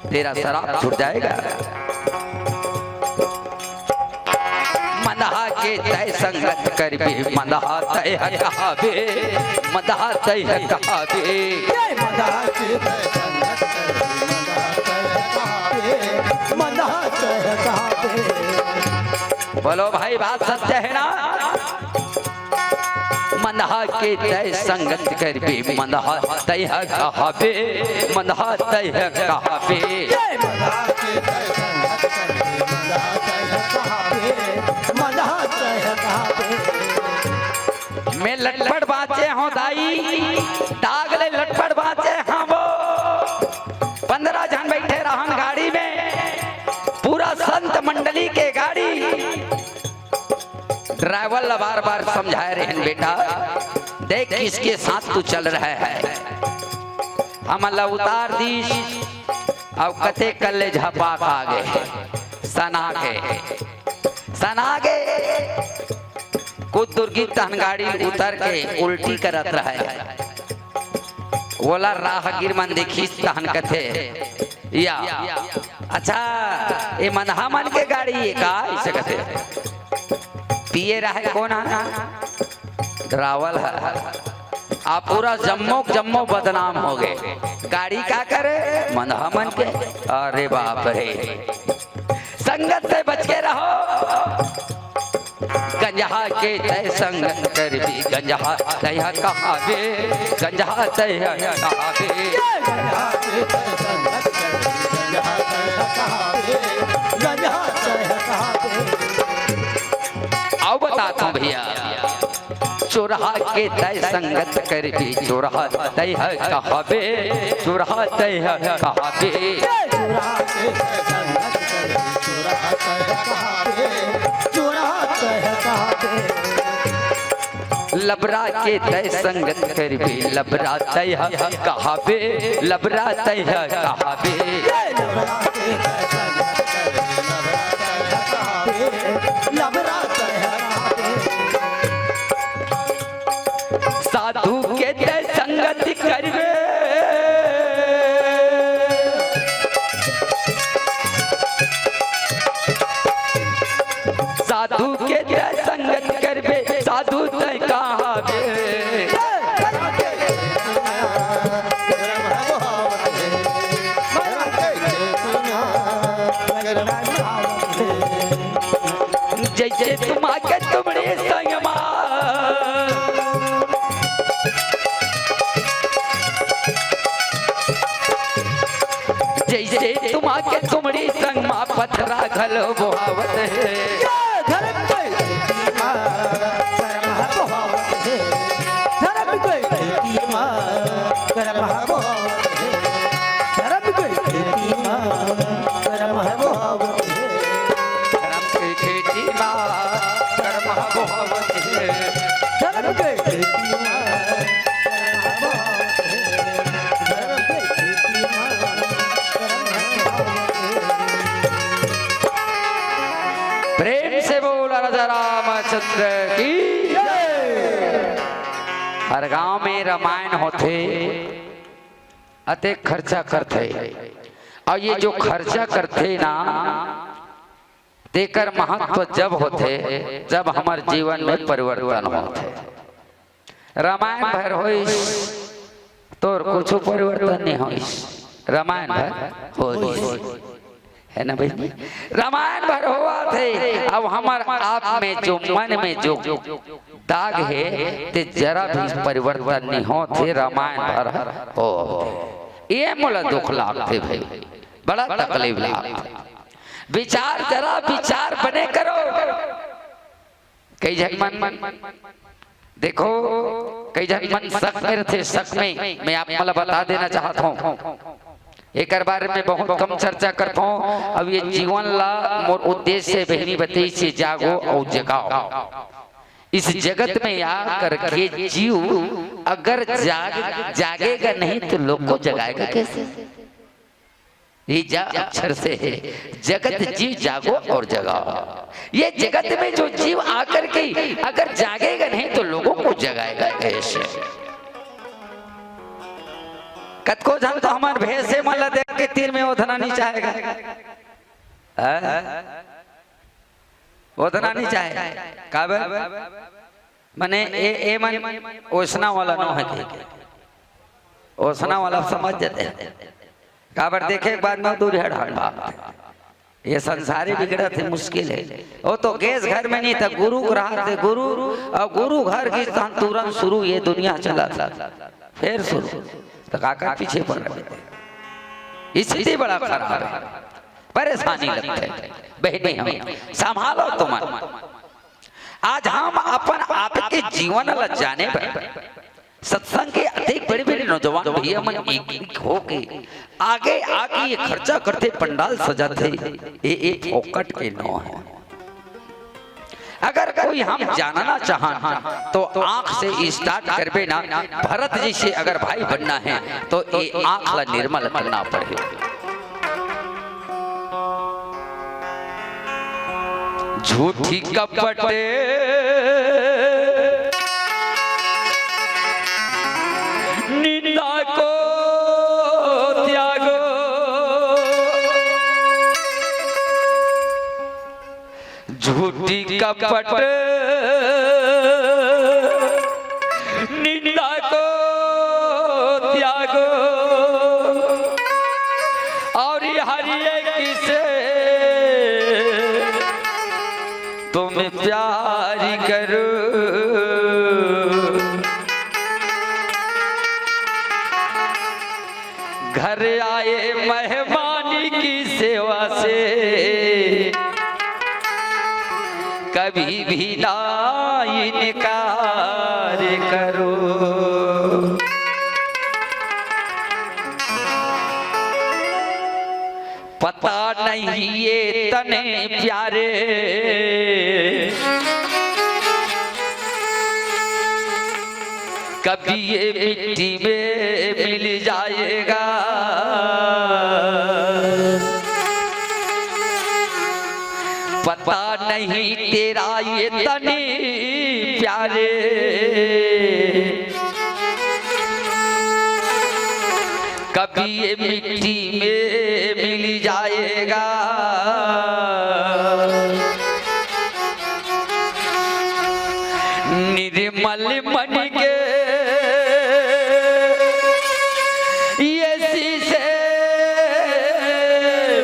तेरा शराब छूट जाएगा। मंदहा के तय संगत करबे, मंदहा तय ह कहाबे, मंदहा तय ह कहाबे। मंदहा के तय संगत करबे, मंदहा तय ह कहाबे, मंदहा तय ह कहाबे। बोलो भाई, बात सत्य है ना? मंदहा के तय संगत करबे, मंदहा तय ह कहाबे, मंदहा तय ह कहाबे। मैं लटपट बांचे हंव दाई, दाग ले लटपट बांचे हंव वो। पंद्रह झन बइठे रहन गाड़ी में, पूरा संत मंडली के गाड़ी। ड्राइवर ला बार-बार समझाए रहेन, "बेटा, देख किसके साथ तू चल रहा है।" हमन ला उतार दीस, अउ कते कल्ले झपाक आ गे, सना गे, सना गे। कुछ दूर गिस तहन गाड़ी उतर के उल्टी करत रहे। ओला राहगीर मन देखिस तहन कथे, "या, अच्छा, ये मंदहा मन के गाड़ी ये का?" अइसे कथे। पिए रहे कोन हा? ड्राइवर हा। आ पूरा जम्मो के जम्मो बदनाम हो गे। गाड़ी का करे? मंदहा मन के। अरे बाप रे। संगत से बच के रहो। गंजहा के तय संगत करबे, गंजहा तय ह कहाबे, गंजहा तय ह कहाबे। गंजहा के तय संगत करबे, गंजहा तय ह कहाबे, गंजहा तय ह कहाबे। अउ बतात हंव भइया, चोरहा के तय संगत करबे, चोरहा तय ह कहाबे, चोरहा तय ह कहाबे। लबरा के तय संगत करबे, लबरा तय ह कहाबे, लबरा तय ह कहाबे। साधु तैं कहाबे। जइसे तुमा के तुमड़ी संग मा, जइसे तुमा के तुमड़ी संग मा पथरा घलो बोहावत हे। धरम के खेती मा करम ह बोहावत हे। धरम के खेती मा करम ह बोहावत हे। धरम के खेती मा करम ह बोहावत हे। धरम के खेती मा करम ह बोहावत हे। धरम के खेती मा करम ह बोहावत हे। धरम के खेती मा करम ह बोहावत हे। प्रेम से बोल राजा रामचंद्र की। हर गांव में रामायण होथे, अतेक खर्चा करथे, अउ ये जो खर्चा करथे ना, तेकर महत्व जब होथे, जब हमर जीवन में परिवर्तन होथे। रामायण भर होइस, तोर कुछु परिवर्तन नहीं होइस, रामायण भर होइस, है ना भाई? रामायण भर होवत हे, अब हमर आप में जो, मन में जो दाग हे, ते जरा भी परिवर्तन नहीं होत हे, रामायण भर हो। ये मोला दुख लागथे भाई, बड़ा तकलीफ लागथे। विचार, जरा विचार बने करो। कई झन मन, देखो, कई झन मन शक में रथे, शक में। मैं आप मन ला बता देना चाहत हूँ, एकर बारे में बहुत कम चर्चा करत हूँ। अब ये जीवन ला मोर उद्देश्य बहिनी बतइसे, जागो अउ जगाओ। इस जगत में आ करके जीव अगर जाग, जागेगा नहीं तो लोग को जगाएगा कैसे? ये जा अक्षर से है, जगत जीव जागो और जगाओ। ये जगत में जो जीव आकर के अगर जागेगा नहीं तो लोगों को जगाएगा कैसे? कतको झन तो हमर भेसे मन ला देख के तीर में ओधना नहीं चाहेगा, हैं? ओधना नहीं चाहे। काबर? मने ए, ए मन ओसना वाला नो है के, ओसना वाला समझ जाते हैं। काबर देखे के बाद में दूर हट हट भागते। ये संसारी बिगड़त हे, मुश्किल हे। वो तो गैस घर में नहीं था, गुरु को रहा थे, गुरु, और गुरु घर की तहन तुरंत शुरू, ये दुनिया चला था, फिर शुरू। तो काकर पीछे पड़ रहे थे, स्थिति बड़ा खराब है, परेशानी लगते है। बहिनी हम संभालो तुमन। आज हम अपन आप के जीवन ला जाने बर सत्संग के अतेक बड़े-बड़े नौजवान भैया मन एक, एक होके आगे आके ये खर्चा करथे, पंडाल सजाथे, ये, ये फोकट के नो है। अगर कोई हम जानना चाहन तो आंख से start करबे ना, भरत जैसे अगर भाई बनना है तो ये आंख ला निर्मल करना पड़े। झूठी कपट निंदा को त्यागो, झूठी कपट निंदा को त्यागो, और हर एक से तुम प्यार करो। घर आए मेहमान की सेवा से कभी भी ना इनकार करो। पता नहीं ये तने प्यारे कभी ये मिट्टी में मिल जाएगा। पता नहीं तेरा ये तने प्यारे कभी ये मिट्टी में मिल जाएगा। निर्मल मन के ये शीशे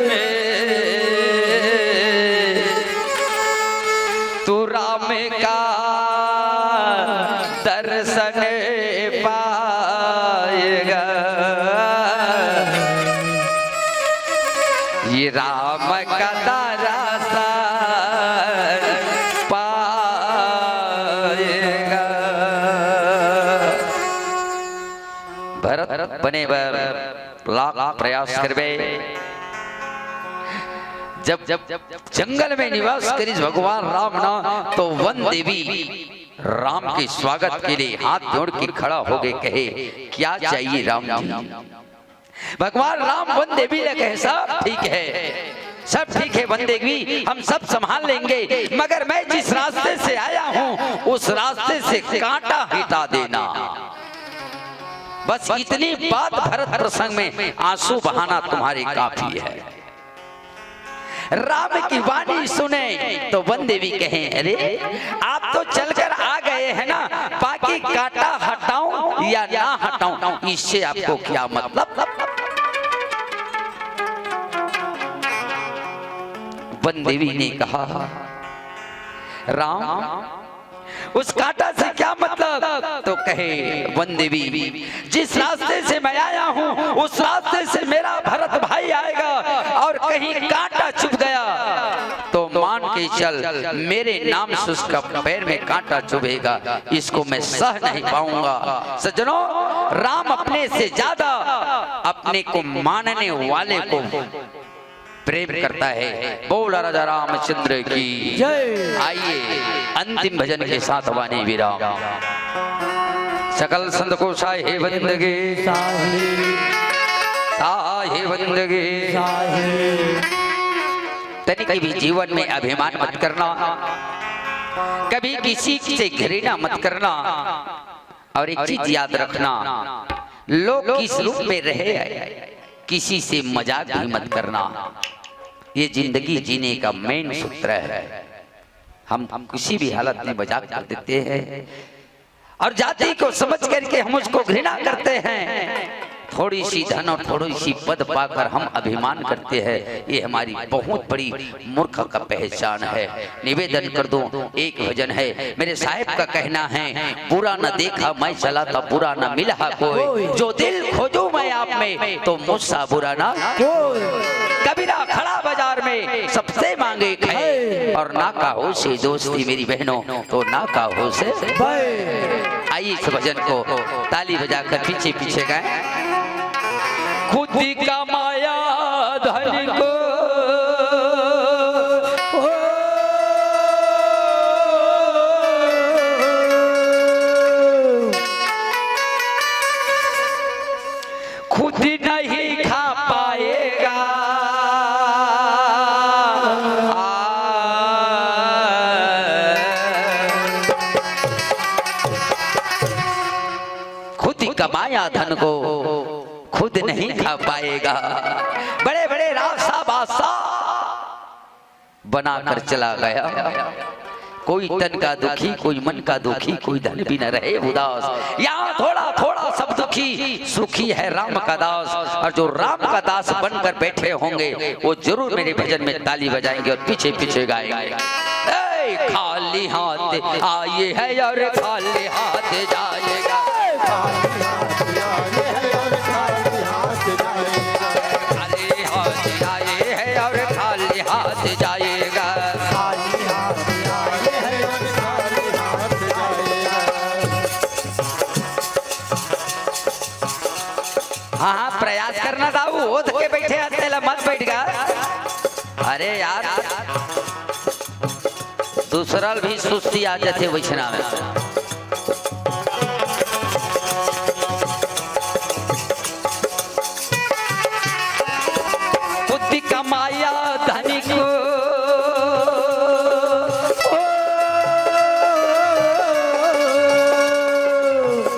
में तू राम का दर्शन पाएगा। ये राम का दर्शन पाएगा। भरत बने बर लाख प्रयास करबे। जब जब जंगल में निवास करिस भगवान राम ना, तो वन देवी राम के स्वागत के लिए हाथ जोड़ के खड़ा हो गए, कहे, "क्या चाहिए राम जी?" भगवान राम वन देवी ने कहे, "सब ठीक है, सब ठीक है वन देवी, हम सब संभाल लेंगे, मगर मैं जिस रास्ते से आया हूँ, उस रास्ते से कांटा हटा देना।" बस इतनी बात भरत प्रसंग में आंसू बहाना तुम्हारे काफी है। राम की वाणी सुने तो वन देवी कहे, "अरे, आप तो चलकर आ गए हैं ना, बाकी कांटा हटाऊं या ना हटाऊं, इससे आपको क्या मतलब?" वन देवी ने कहा, "राम, उस कांटा से क्या मतलब?" तो कहे वन देवी, "जिस रास्ते से मैं आया हूँ, उस रास्ते से मेरा भरत भाई आएगा और कहीं कांटा चुभ गया तो मान के चल, मेरे नाम से उसका पैर में कांटा चुभेगा, इसको मैं सह नहीं पाऊंगा।" सज्जनों, राम अपने से ज्यादा अपने को मानने वाले को प्रेम करता है। बोला राजा रामचंद्र की जय। आइए, अंतिम भजन के साथ वाणी विराम। सकल संत को साहे बंदगी, साहे बंदगी। तनिक भी जीवन में अभिमान मत करना, कभी किसी से घृणा मत करना। और एक चीज याद रखना, लोग किस रूप में रहे, किसी से मजाक भी मत करना। ये जिंदगी जीने का मेन सूत्र है। हम, हम किसी भी हालत में मजाक कर देते हैं और जाति को समझ करके हम उसको घृणा करते हैं। थोड़ी सी धन और थोड़ी सी पद पाकर हम अभिमान करते हैं, ये हमारी बहुत बड़ी मूर्ख का पहचान है। निवेदन कर दूं, एक भजन है, मेरे साहेब का कहना है, "बुरा न देखा मैं चला था, बुरा न मिला कोई, जो दिल खोजूं मैं आप में, तो मुझसा बुरा ना कोई।" कबीरा खड़ा बाजार में, सबसे मांगे खाए, और ना काहो से दोस्ती मेरी बहनों, तो ना काहो से। आइए, इस भजन को ताली बजाकर पीछे पीछे गाएं। खुद कमाया धन को, खुद नहीं खा पाएगा। खुद कमाया धन को खुद नहीं खा पाएगा। बड़े बड़े राजा बादशाह बनाकर चला गया। कोई तन का दुखी, कोई मन का दुखी, कोई धन भी न रहे उदास। यहाँ थोड़ा थोड़ा सब दुखी, सुखी है राम का दास। और जो राम का दास बनकर बैठे होंगे, वो जरूर मेरे भजन में ताली बजाएंगे और पीछे पीछे गाएंगे। ए, खाली हाथ आए हैं और खाली हाथ जाएगा। खाली हाथ आए हैं और खाली हाथ जाएगा। हाँ, हाँ, प्रयास करना दाऊ, ओध के बैठे हस तेला मत बैठ गा। अरे यार, दूसरा भी सुस्ती आ जाते वैसना में। खुद कमाया धनी को,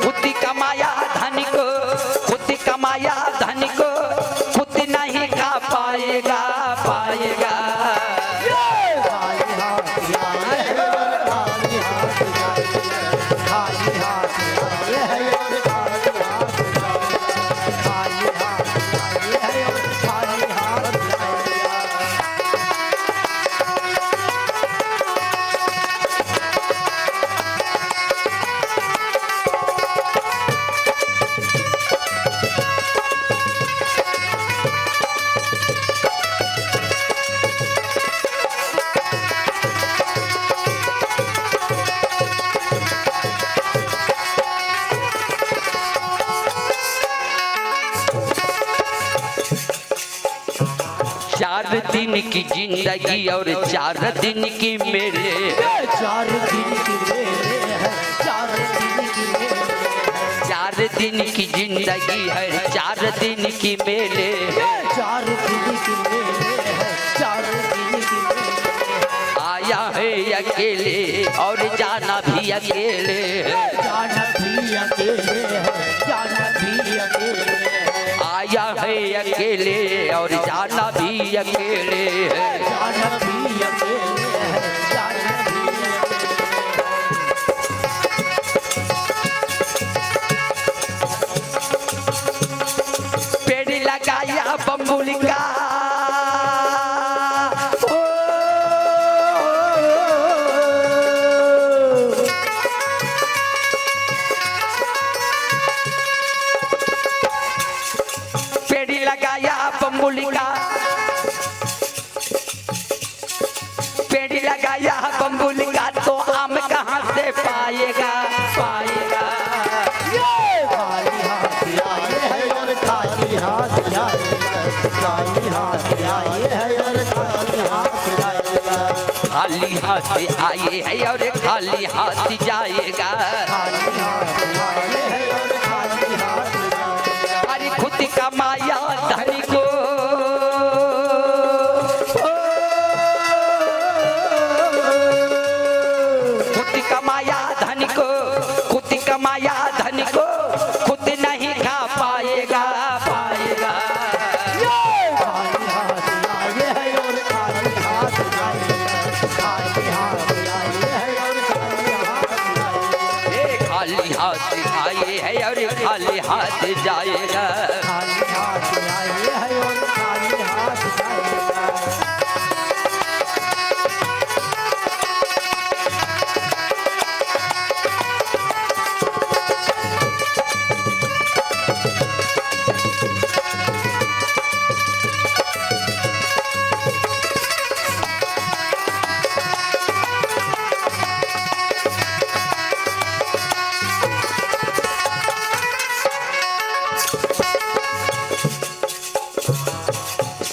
खुद कमाया धनी को, खुद कमाया धनी को, खुद नहीं खा पाएगा, पाएगा। की जिंदगी और चार दिन की मेले। चार दिन की मेले है, चार दिन की मेले है। चार दिन की जिंदगी है, चार दिन की मेले। चार दिन की मेले है, चार दिन की मेले। आया है अकेले और जाना भी अकेले। जाना भी अकेले है, जाना भी अकेले है। आया है अकेले और जाना भी अकेले है। जाना भी अकेले है, जाना भी अकेले है। पेड़ी लगाया बम्बुल का। ओ, पेड़ी लगाया बम्बुल का। पेड़ी लगाया बम्बुल का तो आम कहाँ से पाएगा, पाएगा? ये खाली हाथ आए हैं और खाली हाथ जाएगा। खाली हाथ आए हैं और खाली हाथ जाएगा। खाली हाथ आए हैं और खाली हाथ जाएगा। खाली हाथ आए हैं और खाली हाथ जाएगा। अरे खुद कमाया धन को, खुद कमाया धन को, खुद कमाया धन को, खुद नहीं खा पाएगा, पाएगा। ये खाली हाथ आए हैं और खाली हाथ जाएगा। खाली हाथ आए हैं और खाली हाथ जाएगा। ये खाली हाथ आए हैं और खाली हाथ जाएगा। खाली हाथ आए हैं और खाली हाथ जाएगा।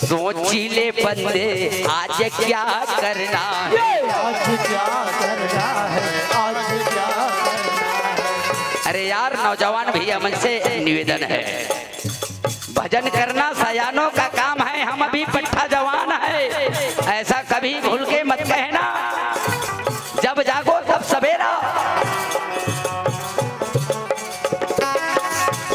सोची ले बंदे, आज क्या करना है? आज क्या करना है? आज क्या करना है? अरे यार, नौजवान भैया मन से निवेदन है, भजन करना सयानों का काम है, हम अभी पट्ठा जवान है, ऐसा कभी भूल के मत कहना। जब जागो तब सवेरा।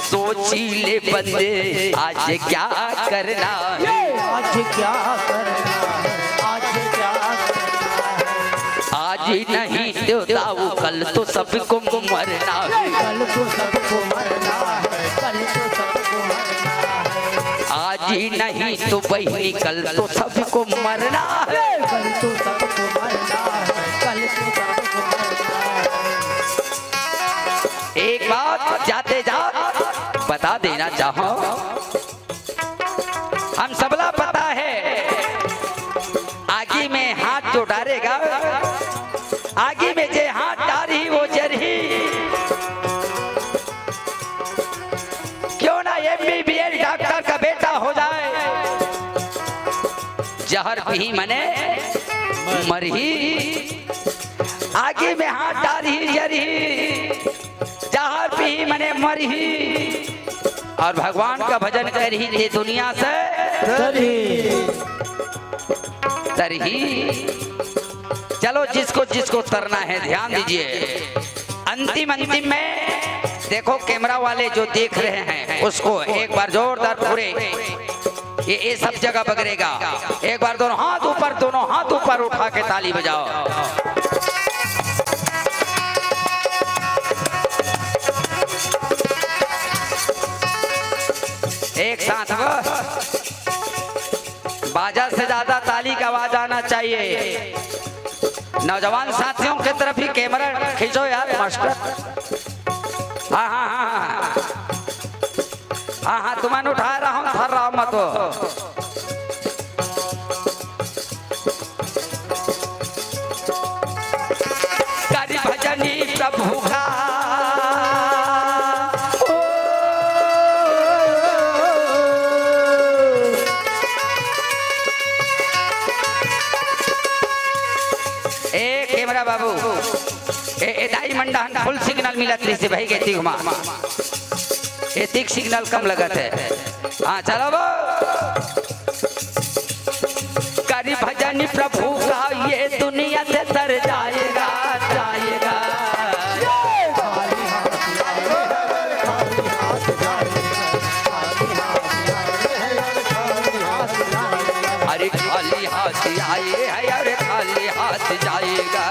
सोची ले बंदे, आज क्या करना है? आज क्या करना है? आज क्या करना है? आज ही नहीं तो दाऊ, कल तो सबको मरना है। कल तो सबको मरना है, कल तो सबको मरना है। आज ही नहीं तो बहिनी, कल तो सबको मरना है। कल तो सबको मरना है, कल तो सबको मरना है। एक बात जाते जात बता देना चाहूं, हम सबला पता है, आगी में हाथ जो डारेगा, आगी में जे हाथ डारही वो जरही। क्यों ना एमबीबीएस डॉक्टर का बेटा हो जाए, जहर पीही मने मरही। आगी में हाथ डारही जरही, जहर पीही मने मरही, और भगवान का भजन करही ते दुनिया से तरही। तरही। चलो, जिसको जिसको तरना है, ध्यान दीजिए। अंतिम, अंतिम में देखो, कैमरा वाले जो देख रहे हैं, उसको एक बार जोरदार पूरे ये, ये सब जगह बगरेगा। एक बार दोनों हाथ ऊपर, दोनों हाथ ऊपर उठा के ताली बजाओ। एक साथ वो बाजा से ज्यादा ताली का आवाज आना चाहिए। नौजवान साथियों की तरफ ही कैमरा खींचो यार मास्टर। हाँ, हाँ, हाँ, हाँ। हाँ, हाँ, तुमन उठा रहा हूँ, थर रहा मत हो। करी भजनी प्रभु का। मंडाहन फुल सिग्नल मिलत रहिसे भाई, एतिक मा एतिक सिग्नल कम लगत हे। हाँ, चलो वो। करी भजन प्रभु का, ये दुनिया से तर जाएगा, जाएगा। अरे खाली हाथ आए हैं, अरे खाली हाथ जाएगा।